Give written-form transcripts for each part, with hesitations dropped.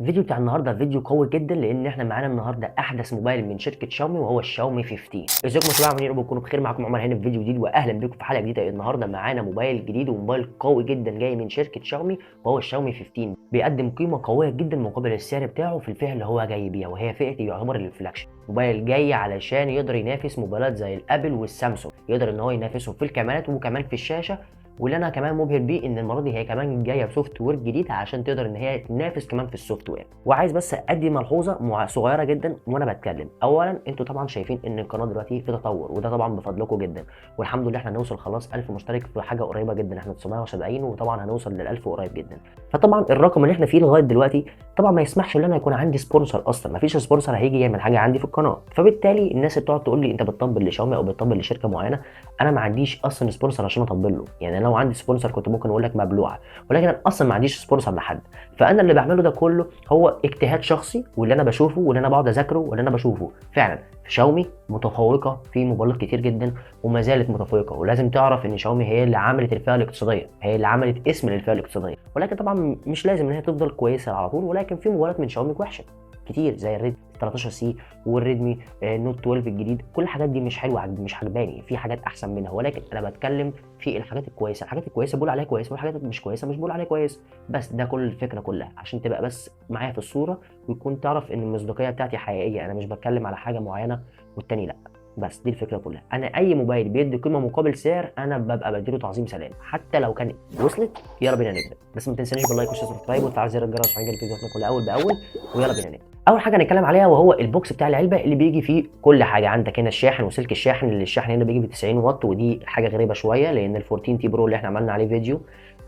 الفيديو بتاع النهارده فيديو قوي جدا، لان احنا معانا النهارده احدث موبايل من شركة شاومي وهو الشاومي 15. ازيكم يا شباب، عاملين ايه؟ رب تكونوا بخير. معاكم عمر هاني في فيديو جديد، واهلا بكم في حلقة جديده. النهارده معانا موبايل جديد وموبايل قوي جدا جاي من شركة شاومي وهو الشاومي 15. بيقدم قيمة قوية جدا مقابل السعر بتاعه في الفئة اللي هو جاي بيها، وهي فئة يعتبر ال flagship. موبايل جاي علشان يقدر ينافس موبايلات زي الابل والسامسونج، يقدر ان هو ينافسهم في الكاميرات وكمان في الشاشه. واللي انا كمان مبهر بيه ان المرة دي هي كمان جاية ب software جديد عشان تقدر ان هي تنافس كمان في ال software. وعايز بس ادي ملحوظة صغيرة جدا وانا بتكلم. اولا انتوا طبعا شايفين ان القناة دلوقتي في تطور، وده طبعا بفضلكم جدا، والحمد لله احنا هنوصل خلاص 1000 مشترك في حاجة قريبه جدا، احنا 970 وطبعا هنوصل لل1000 قريب جدا. فطبعا الرقم اللي احنا فيه لغاية دلوقتي طبعا ما يسمحش ان انا يكون عندي sponsor اصلا، ما فيش sponsor هيجي يعمل حاجة عندي في القناة. فبالتالي الناس اللي بتقعد تقول لي انت بتطبل لشاومي او بتطبل لشركة معينة، انا ما عنديش اصلا sponsor عشان اطبل له. يعني لو عندي sponsor كنت ممكن اقول لك مبلوعه، ولكن انا اصلا ما عنديش sponsor لحد. فانا اللي بعمله ده كله هو اجتهاد شخصي، واللي انا بشوفه واللي انا بقعد اذاكره واللي انا بشوفه فعلا. شاومي متفوقه في موبايلات كتير جدا وما زالت متفوقه، ولازم تعرف ان شاومي هي اللي عملت الفئة الاقتصادية، هي اللي عملت اسم للفئه الاقتصادية. ولكن طبعا مش لازم ان هي تفضل كويسة على طول، ولكن في موبايلات من شاومي وحشة كتير زي الريدمي 13 C والريدمي نوت 12 الجديد. كل الحاجات دي مش حلوة، مش عجباني، في حاجات احسن منها. ولكن انا بتكلم في الحاجات الكويسة، الحاجات الكويسة بقول عليها كويسة، والحاجات اللي مش كويسة مش بقول عليها كويس. بس ده كل الفكرة كلها عشان تبقى بس معايا في الصورة ويكون تعرف ان المصداقية بتاعتي حقيقية، انا مش بتكلم على حاجة معينة والتاني لا. بس دي الفكرة كلها. انا اي موبايل بيدي قيمة مقابل سعر انا ببقى بديله تعظيم سلام حتى لو كان وصلت. يلا بينا نبدا، بس ما تنسانيش بال like وال subscribe وتفعل زر الجرس عشان يجيلك فيديوهاتنا كلها اول باول. ويلا بينا نبدا. اول حاجة هنتكلم عليها وهو ال box بتاع العلبة اللي بيجي فيه كل حاجة. عندك هنا الشاحن وسلك الشاحن، اللي الشاحن هنا بيجي ب 90 واط، ودي حاجة غريبة شوية لان ال 14 T Pro اللي احنا عملنا عليه فيديو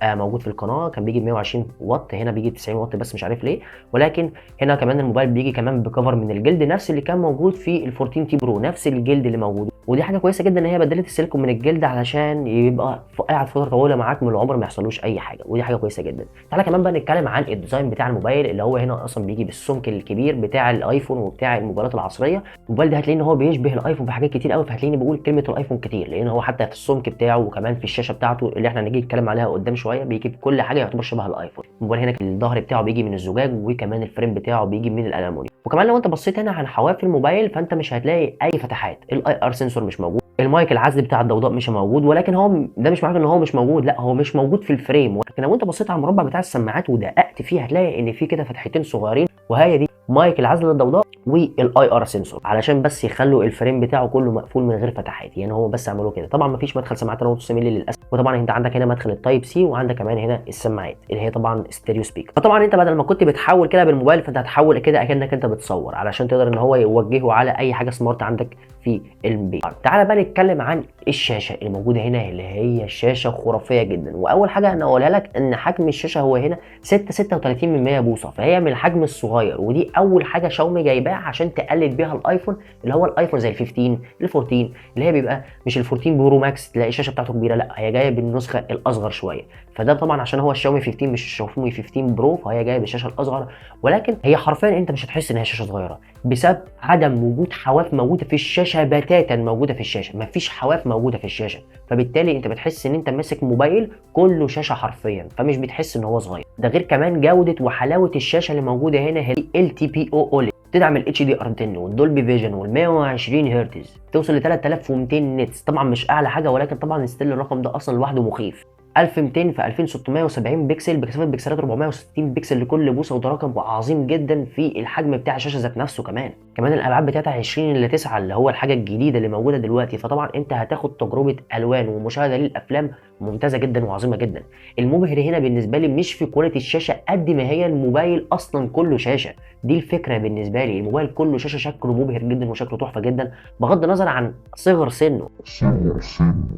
موجود في القناة كان بيجي ب 120 واط، هنا بيجي 90 واط بس مش عارف ليه. ولكن هنا كمان الموبايل بيجي كمان ب cover من الجلد نفس اللي كان موجود في ال 14 T Pro، نفس الجلد اللي موجود. ودي حاجة كويسة جدا ان هي بدلت السيليكون من الجلد علشان يبقى قاعد فترة طويلة معاك من العمر ما يحصلوش اي حاجة، ودي حاجة كويسة جدا. تعالى كمان بقى نتكلم عن ال design بتاع الموبايل اللي هو هنا اصلا بيجي بالسمك الكبير بتاع الايفون وبتاع الموبايلات العصرية. الموبايل ده هتلاقي ان هو بيشبه الايفون في حاجات كتير قوي، فهتلاقيني بقول كلمة الايفون كتير لان هو حتى في السمك بتاعه وكمان في الشاشة بتاعته اللي احنا هنيجي نتكلم عليها قدام شوية بيجي بكل حاجة يعتبر شبه الايفون. الموبايل هنا الظهر بتاعه بيجي من الزجاج، وكمان ال frame بتاعه بيجي من الالومنيوم. وكمان لو انت بصيت هنا على حواف الموبايل فانت مش هتلاقي اي فتحات، ال IR sensor مش موجود، المايك العزل بتاع الضوضاء مش موجود. ولكن هو ده مش معناه ان هو مش موجود، لا هو مش موجود في ال frame. ولكن لو انت بصيت على المربع بتاع السماعات ودققت فيه هتلاقي ان في كده فتحتين صغيرين، وهي دي مايك العزل للضوضاء وال IR sensor، علشان بس يخلوا ال frame بتاعه كله مقفول من غير فتحات. يعني هو بس عملوه كده. طبعا مفيش مدخل سماعات 3.5 مللي للاسف. وطبعا انت عندك هنا مدخل ال Type C، وعندك كمان هنا السماعات اللي هي طبعا stereo speaker. فطبعا انت بدل ما كنت بتحول كده بالموبايل فانت هتحول كده اكنك انت بتصور، علشان تقدر ان هو يوجهه على اي حاجة smart عندك في البيت. تعالى بقى نتكلم عن الشاشة اللي موجودة هنا اللي هي شاشة خرافية جدا. واول حاجة انا اقولها لك ان حجم الشاشة هو هنا 6.36 بوصه، فهي من الحجم الصغير. ودي اول حاجة شاومي جايباها عشان تقلد بيها الايفون، اللي هو الايفون زي ال 15 ال 14 اللي هي بيبقى مش ال 14 Pro Max تلاقي الشاشة بتاعته كبيرة، لا هي جاية بالنسخة الاصغر شوية. فده طبعا عشان هو الشاومي 15 مش الشاومي 15 Pro، فهي جاية بالشاشة الاصغر. ولكن هي حرفيا انت مش هتحس ان هي شاشة صغيرة بسبب عدم وجود حواف موجودة في الشاشة بتاتا. موجودة في الشاشة مفيش حواف موجودة في الشاشة، فبالتالي انت بتحس ان انت ماسك موبايل كله شاشة حرفيا، فمش بتحس ان هو صغير. ده غير كمان جوده وحلاوة الشاشة اللي موجودة هنا هي LTPO OLED، تدعم ال HDR 10 وال Dolby Vision وال 120 هرتز، توصل ل 3200 nits. طبعا مش اعلى حاجة، ولكن طبعا still الرقم ده اصلا لوحده مخيف. 1200 في 2670 بكسل بكثافة بكسلات 460 بكسل لكل بوصه، وده رقم عظيم جدا في الحجم بتاع الشاشة ذات نفسه. كمان الابعاد بتاعتها 20 ل 9 اللي هو الحاجة الجديدة اللي موجودة دلوقتي. فطبعا انت هتاخد تجربه الوان ومشاهدة للافلام ممتازة جدا وعظيمة جدا. المبهر هنا بالنسبة لي مش في quality الشاشة قد ما هي الموبايل اصلا كله شاشة. دي الفكرة بالنسبة لي، الموبايل كله شاشة، شكله مبهر جدا وشكله تحفة جدا بغض النظر عن صغر سنة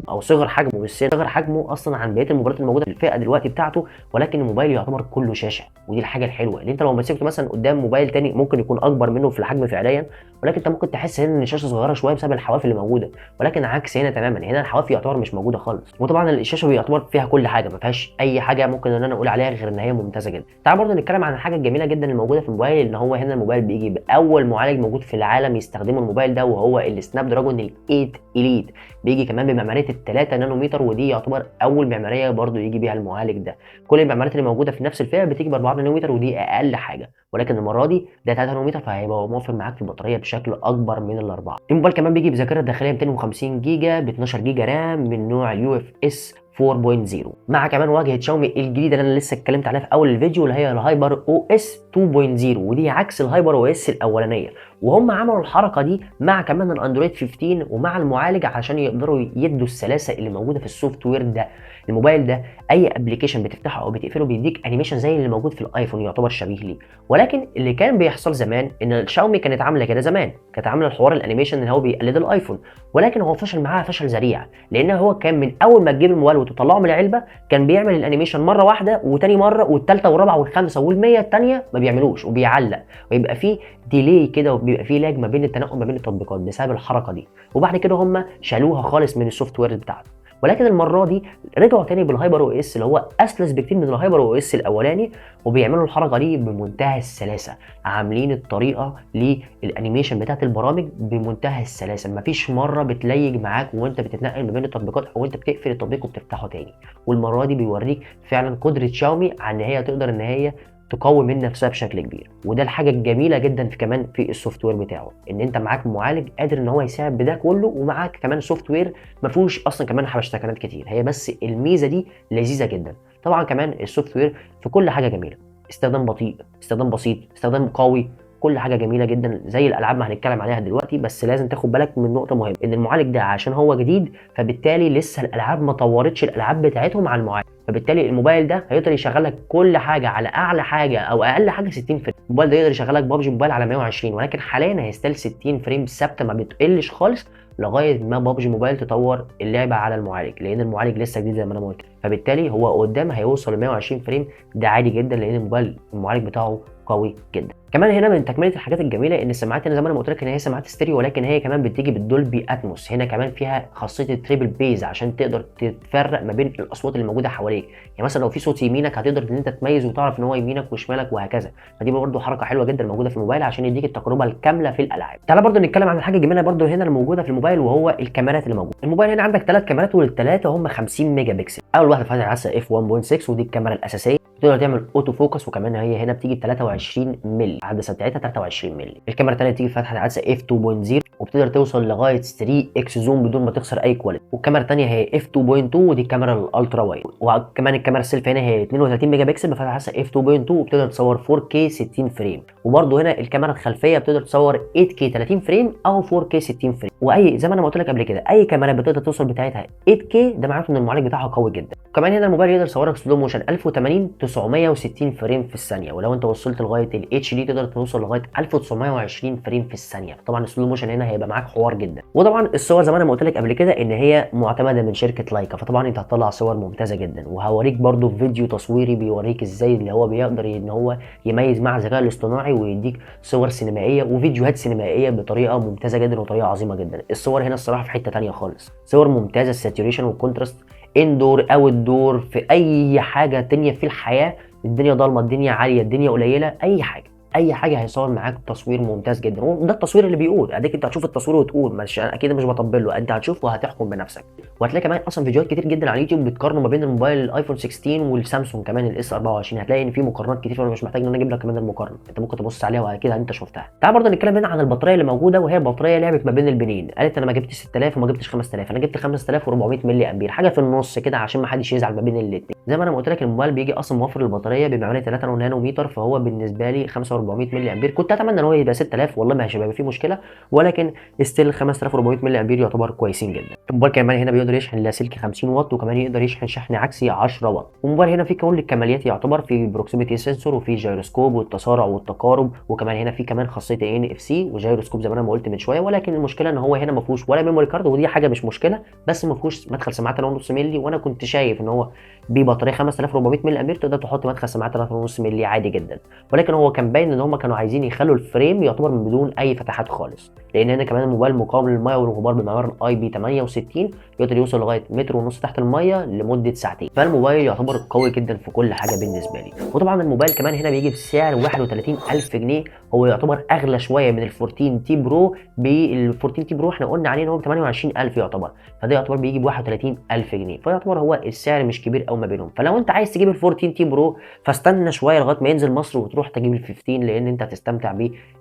او صغر حجمه، مش سنة، صغر حجمه اصلا عن بقية الموبايلات الموجودة في الفئة دلوقتي بتاعته. ولكن الموبايل يعتبر كله شاشة، ودي الحاجة الحلوة اللي انت لو مسكته مثلا قدام موبايل تاني ممكن يكون اكبر منه في الحجم فعليا، ولكن انت ممكن تحس هنا ان الشاشة صغيرة شوية بسبب الحواف اللي موجودة. ولكن عكس هنا تماما، هنا الحواف يعتبر مش موجودة خالص. وطبعا الشاشة بيعتبر فيها كل حاجه، ما فيهاش اي حاجة ممكن ان انا اقول عليها غير ان هي ممتازة جدا. تعال برضه نتكلم عن الحاجة الجميلة جدا اللي موجودة في الموبايل، ان هو هنا الموبايل بيجي باول معالج موجود في العالم يستخدمه الموبايل ده، وهو ال Snapdragon ال 8 Elite. بيجي كمان بمعماريه ال 3 نانومتر، ودي يعتبر اول معمارية برضه يجي بيها المعالج ده. كل المعماريات اللي موجودة في نفس الفئة بتيجي ب 4 نانومتر، ودي اقل حاجه، ولكن المرة دي ده 3 نانومتر، فهيبقى موفر معاك في البطارية بشكل اكبر من الاربعة. الموبايل كمان بيجي بذاكرة داخلية 250 جيجا ب 12 جيجا RAM من نوع UFS 4.0، مع كمان واجهه شاومي الجديدة اللي انا لسه اتكلمت عليها في اول الفيديو، اللي هي ال HyperOS 2.0، ودي عكس ال HyperOS الاولانية. وهم عملوا الحركة دي مع كمان ال Android 15 ومع المعالج عشان يقدروا يدوا السلاسة اللي موجودة في ال software ده. الموبايل ده اي application بتفتحه او بتقفله بيديك animation زي اللي موجود في ال iPhone، يعتبر شبيه ليه. ولكن اللي كان بيحصل زمان ان الشاومي كانت عامله كده زمان، كانت عامله الحوار ال animation اللي هو بيقلد ال iPhone، ولكن هو فشل معاها فشل ذريع، لان هو كان من اول ما تجيب الموبايل وتطلعه من العلبة كان بيعمل ال animation مرة واحدة وتاني مرة والثالثة والرابعة والخامسة والمية الثانية ما بيعملوش، وبيعلق ويبقى فيه delay كده، وبيبقى فيه lag ما بين التنقل ما بين التطبيقات بسبب الحركة دي. وبعد كده هم شالوها خالص من ال software بتاعته. ولكن المرة دي رجعوا تاني بال HyperOS اللي هو اسلس بكتير من ال HyperOS الاولاني، وبيعملوا الحركة دي بمنتهى السلاسة، عاملين الطريقة لل animation بتاعت البرامج بمنتهى السلاسة، مفيش مرة بتليج معاك وانت بتتنقل ما بين التطبيقات او انت بتقفل التطبيق وبتفتحه تاني. والمرة دي بيوريك فعلا قدره شاومي على ان هي تقدر ان هي تقوي من نفسها بشكل كبير. وده الحاجة الجميلة جدا في كمان في ال software بتاعه، ان انت معاك معالج قادر ان هو يساعد بده كله، ومعاك كمان software ما فيهوش اصلا كمان حبشتكنات كتير، هي بس الميزة دي لذيذة جدا. طبعا كمان ال software في كل حاجة جميلة، استخدام بطيء، استخدام بسيط، استخدام قوي، كل حاجة جميلة جدا زي الالعاب ما هنتكلم عليها دلوقتي. بس لازم تاخد بالك من نقطة مهمة، ان المعالج ده عشان هو جديد فبالتالي لسه الالعاب ما طورتش الالعاب بتاعتهم على المعالج، فبالتالي الموبايل ده هيقدر يشغل لك كل حاجة على اعلى حاجة او اقل حاجة 60 frame. الموبايل ده يقدر يشغل لك PUBG Mobile على 120، ولكن حاليا هي still 60 frame ثابتة ما بتقلش خالص لغاية ما PUBG Mobile تطور اللعبة على المعالج، لان المعالج لسه جديد زي ما انا قلت، فبالتالي هو قدام هيوصل ل 120 frame، ده عادي جدا لان الموبايل المعالج بتاعه قوي جدا. كمان هنا من تكمله الحاجات الجميلة ان السماعات هنا زي ما انا قلت لك ان هي سماعات ستيريو، ولكن هي كمان بتيجي بال Dolby Atmos. هنا كمان فيها خاصية ال triple bass عشان تقدر تتفرق ما بين الاصوات اللي موجودة حواليك، يعني مثلا لو في صوت يمينك هتقدر ان انت تميز وتعرف ان هو يمينك وشمالك وهكذا. فدي برده حركة حلوة جدا موجودة في الموبايل عشان يديك التجربة الكاملة في الالعاب. تعالى برده نتكلم عن الحاجة الجميلة برده هنا اللي موجودة في الموبايل، وهو الكاميرات اللي موجودة. الموبايل هنا عندك 3 كاميرات والثلاثة هم 50 ميجا بكسل. اول واحدة فاتحة عدسة F 1.6، ودي الكاميرا الاساسية، تقدر تعمل auto focus، وكمان هي هنا بتيجي ب 23 مللي، العدسة بتاعتها 23 مللي. الكاميرا الثانية بتيجي فاتحة عدسة F 2.0، وبتقدر توصل لغاية 3 X zoom بدون ما تخسر اي quality. والكاميرا الثانية هي F 2.2، ودي الكاميرا ال ultra wide. وكمان الكاميرا السيلفي هنا هي 32 ميجا بكسل بفتحه عدسة F 2.2، وبتقدر تصور 4K 60 frame. وبرده هنا الكاميرا الخلفية بتقدر تصور 8K 30 frame او 4K 60 frame. واي زي ما انا قلت لك قبل كده اي كاميرا بتقدر توصل بتاعتها 8K ده معناته ان المعالج بتاعها قوي جدا. كمان هنا الموبايل يقدر يصورك slow motion 1080 960 frame في الثانية، ولو انت وصلت لغاية ال HD تقدر توصل لغاية 1920 frame في الثانية. طبعا ال slow motion هنا هيبقى معاك حوار جدا. وطبعا الصور زي ما انا قلت لك قبل كده ان هي معتمدة من شركة لايكا، فطبعا انت هتطلع صور ممتازة جدا. وهوريك برده فيديو تصويري بيوريك ازاي اللي هو بيقدر ان هو يميز مع الذكاء الاصطناعي ويديك صور سينمائية وفيديوهات سينمائية بطريقة ممتازة جدا وطريقه عظيمة جدا. الصور هنا الصراحة في حتة ثانية خالص، صور ممتازة، ال saturation وال contrast، indoor outdoor، في اي حاجة تانية في الحياة، الدنيا ضلمة، الدنيا عالية، الدنيا قليله، اي حاجة اي حاجة هيصور معاك تصوير ممتاز جدا. وده التصوير اللي بيقول، اديك انت هتشوف التصوير وتقول، مش اكيد مش بطبل له، انت هتشوف وهتحكم بنفسك. وهتلاقي كمان اصلا فيديوهات كتير جدا على اليوتيوب بتقارنوا ما بين الموبايل ال iPhone 16 والسامسونج كمان ال S 24، هتلاقي ان في مقارنات كتير، فانا مش محتاج ان انا اجيب لك كمان المقارنة، انت ممكن تبص عليها واكيد انت شفتها. تعال برضه نتكلم هنا عن البطارية اللي موجودة، وهي بطارية لعبت ما بين البنين، قالت انا ما جبتش 6000 وما جبتش 5000، انا جبت 5400 ملي امبير، حاجة في النص كده عشان ما حدش يزعل ما بين الاثنين. زي ما انا قلت لك الموبايل بيجي اصلا موفر البطارية بمعماريه 3 نانومتر، فهو بالنسبة لي 5400 ملي امبير، كنت اتمنى ان هو يبقى 6000 والله ما هيبقى فيه مشكلة، ولكن still 5400 ملي امبير يعتبر كويسين جدا. الموبايل كمان هنا بيقدر يشحن لاسلكي 50 واط، وكمان يقدر يشحن شحن عكسي 10 واط. والموبايل هنا فيه كل الكماليات، يعتبر في proximity sensor وفي جيروسكوب والتسارع والتقارب، وكمان هنا في كمان خاصية NFC و gyroscope زي ما انا ما قلت من شوية. ولكن المشكلة ان هو هنا ما فيهوش ولا memory card، ودي حاجة مش مشكلة، بس ما فيهوش مدخل سماعات 3.5 مللي، وانا كنت شايف ان هو ببطاريه 5400 ملي امبير تقدر تحط مدخل سماعات 3.5 مللي عادي جدا، ولكن هو كان باين ان هم كانوا عايزين يخلوا ال frame يعتبر من بدون اي فتحات خالص. لان هنا كمان الموبايل مقاوم للمية والغبار بمعيار ال IP 68، يقدر يوصل لغاية 1.5 متر تحت المية لمدة ساعتين. فالموبايل يعتبر قوي جدا في كل حاجة بالنسبة لي. وطبعا الموبايل كمان هنا بيجي بسعر 31000 جنيه، هو يعتبر اغلى شوية من ال 14 T Pro. بال 14 T Pro احنا قلنا عليه ان هو ب 28000 يعتبر، فده يعتبر بيجي ب 31000 جنيه، فيعتبر هو السعر مش كبير قوي ما بينهم. فلو انت عايز تجيب ال 14 T Pro فاستنى شوية لغاية ما ينزل مصر وتروح تجيب ال 15، لان انت هتستمتع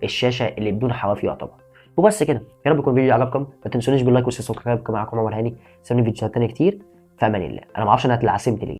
بالشاشة اللي بدون حواف يعتبر. وبس كده، يا رب يكون الفيديو عجبكم، ما تنسونيش بال like وال subscribe. معاكم عمر هاني، استنوني فيديوهات تانية كتير. في امان الله. انا ما اعرفش انا اتلعثمت ليه.